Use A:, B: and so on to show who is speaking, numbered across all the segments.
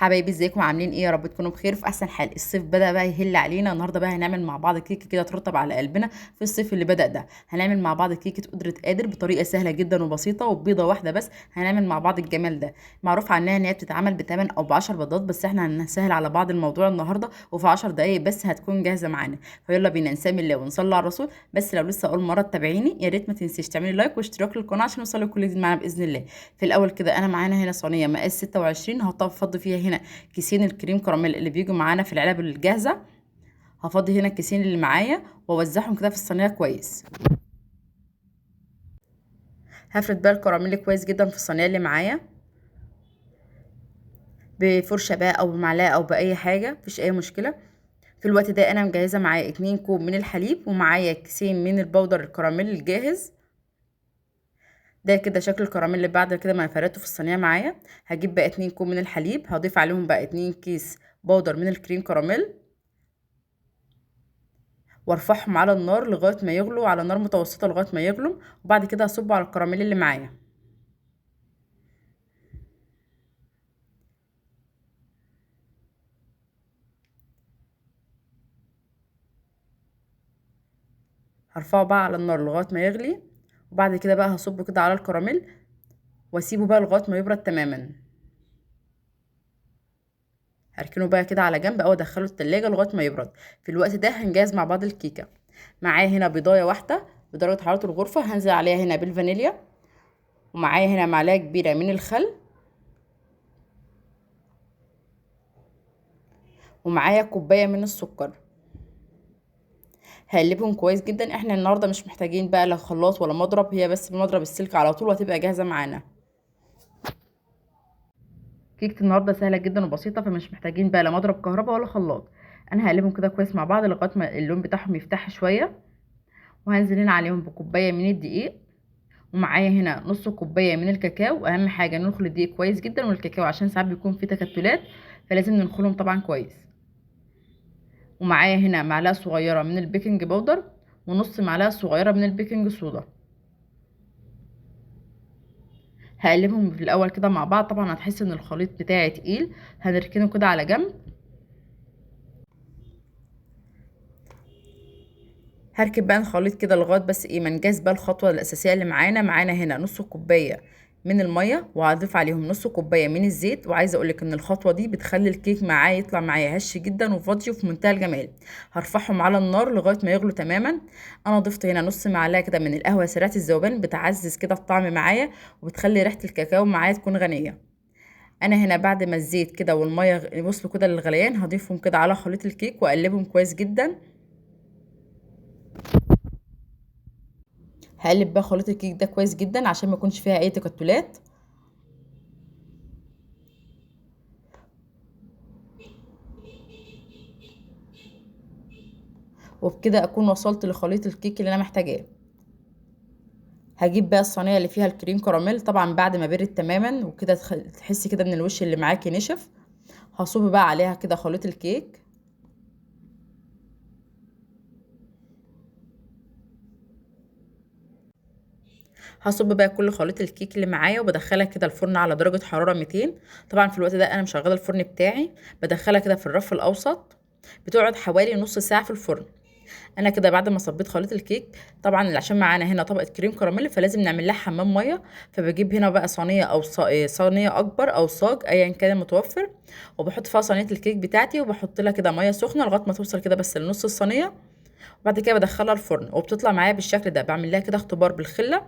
A: حبايبي ازيكم عاملين ايه؟ يا رب تكونوا بخير في احسن حال. الصيف بدا بقى يهل علينا، النهارده بقى هنعمل مع بعض كيكة كده ترطب على قلبنا في الصيف اللي بدا ده. هنعمل مع بعض كيكة قدره قادر بطريقة سهلة جدا وبسيطة وبيضه واحدة بس. هنعمل مع بعض الجمال ده. معروف عنها ان هي بتتعمل ب8 او ب10 بيضات، بس احنا هنسهل على بعض الموضوع النهارده، وفي 10 دقائق بس هتكون جاهزة معانا. فيلا بينا نسمي الله ونصلي على الرسول. بس لو لسه اول مرة تتابعيني يا ريت ما تنسيش تعملي like واشتراك للقناة عشان نوصل لكل جديد معانا باذن الله. في الاول كده انا معانا هنا صينية مقاس 26، هفضي فيها هنا كيسين الكريم كراميل اللي بيجوا معانا في العلب الجاهزة. هفضي هنا الكيسين اللي معايا واوزعهم كده في الصينية كويس. هفرد بقى الكراميل كويس جدا في الصينية اللي معايا بفرشه بقى او بمعلقه او باي حاجة، مفيش اي مشكلة. في الوقت ده انا مجهزة معايا 2 كوب من الحليب ومعايا كيسين من البودر الكراميل الجاهز. ده كده شكل الكراميل اللي بعد كده ما فردته في الصينية معايا. هجيب بقى 2 كوب من الحليب، هضيف عليهم بقى 2 كيس بودر من الكريم كراميل، وارفعهم على النار لغاية ما يغلوا، على نار متوسطه لغاية ما يغلوا، وبعد كده هصبه على الكراميل اللي معايا. هرفعه بقى على النار لغاية ما يغلي، وبعد كده بقى هصبه كده على الكراميل واسيبه بقى لغاية ما يبرد تماما. هركنه بقى كده على جنب او ادخله التلاجة لغاية ما يبرد. في الوقت ده هنجهز مع بعض الكيكه. معايا هنا بيضايه واحدة بدرجة حرارة الغرفة، هنزل عليها هنا بالفانيليا، ومعايا هنا معلقه كبيرة من الخل، ومعايا كوباية من السكر. هقلبهم كويس جدا. احنا النهارده مش محتاجين بقى لا خلاط ولا مضرب، هي بس بمضرب السلك على طول وهتبقى جاهزة معانا. كيكة النهارده سهلة جدا وبسيطة، فمش محتاجين بقى لا مضرب كهرباء ولا خلاط. انا هقلبهم كده كويس مع بعض لغاية ما اللون بتاعهم يفتح شوية، وهنزل هنا عليهم بكوبايه من الدقيق، ومعايا هنا نص كوباية من الكاكاو. اهم حاجة ننخل الدقيق كويس جدا والكاكاو، عشان ساعات بيكون فيه تكتلات فلازم ننخلهم طبعا كويس. ومعايا هنا معلقه صغيرة من ال baking powder ونص معلقه صغيرة من ال baking soda. هقلبهم في الاول كده مع بعض. طبعا هتحس ان الخليط بتاعي تقيل، هنركنه كده على جنب. هركب بقى الخليط كده لغاية بس ايه ما نجهز بقى الخطوة الاساسية اللي معانا. معانا هنا نص كوباية من المية، وهضيف عليهم نص كوباية من الزيت. وعايزه اقولك ان الخطوة دي بتخلي الكيك معايا يطلع معايا هش جدا وفاضي وفي منتهى الجمال. هرفعهم على النار لغاية ما يغلوا تماما. انا ضفت هنا نص معلقه كده من القهوة سريعة الذوبان، بتعزز كده الطعم معايا وبتخلي ريحه الكاكاو معايا تكون غنية. انا هنا بعد ما الزيت كده والمية وصلوا كده للغليان، هضيفهم كده على خليط الكيك واقلبهم كويس جدا. هقلب بقى خليط الكيك ده كويس جدا عشان ما يكونش فيها اي تكتلات. وبكده اكون وصلت لخليط الكيك اللي انا محتاجاه. هجيب بقى الصينية اللي فيها الكريم كراميل، طبعا بعد ما برد تماما وكده تحسي كده ان الوش اللي معاكي نشف. هصب بقى عليها كده خليط الكيك. هصب بقى كل خليط الكيك اللي معايا وبدخلها كده الفرن على درجة حرارة 200. طبعا في الوقت ده انا مشغله الفرن بتاعي، بدخلها كده في الرف الاوسط، بتقعد حوالي نص ساعة في الفرن. انا كده بعد ما صبيت خليط الكيك، طبعا عشان معانا هنا طبقة كريم كراميل فلازم نعمل لها حمام مية، فبجيب هنا بقى صينية او صينية اكبر او صاج ايا كان المتوفر، وبحط فيها صينية الكيك بتاعتي وبحط لها كده مية سخنة لغاية ما توصل كده بس لنص الصينية، وبعد كده بدخلها الفرن وبتطلع معايا بالشكل ده. بعمل لها كده اختبار بالخله،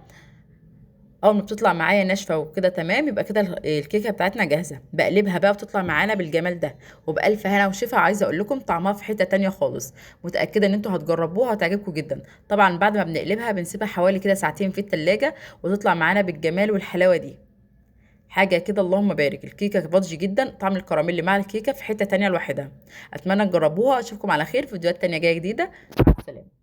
A: اول ما بتطلع معايا ناشفة وكده تمام، يبقى كده الكيكه بتاعتنا جاهزة. بقلبها بقى وتطلع معانا بالجمال ده وبالف هنا وشفا. عايزه اقول لكم طعمها في حتة تانية خالص، متاكدة ان انتوا هتجربوها وهتعجبكم جدا. طبعا بعد ما بنقلبها بنسيبها حوالي كده ساعتين في التلاجة وتطلع معانا بالجمال والحلاوه دي، حاجة كده اللهم بارك. الكيكه fudge جدا، طعم الكراميل مع الكيكه في حتة تانية لوحدها. اتمنى تجربوها، اشوفكم على خير في فيديوهات تانية جاية جديدة. مع السلامة.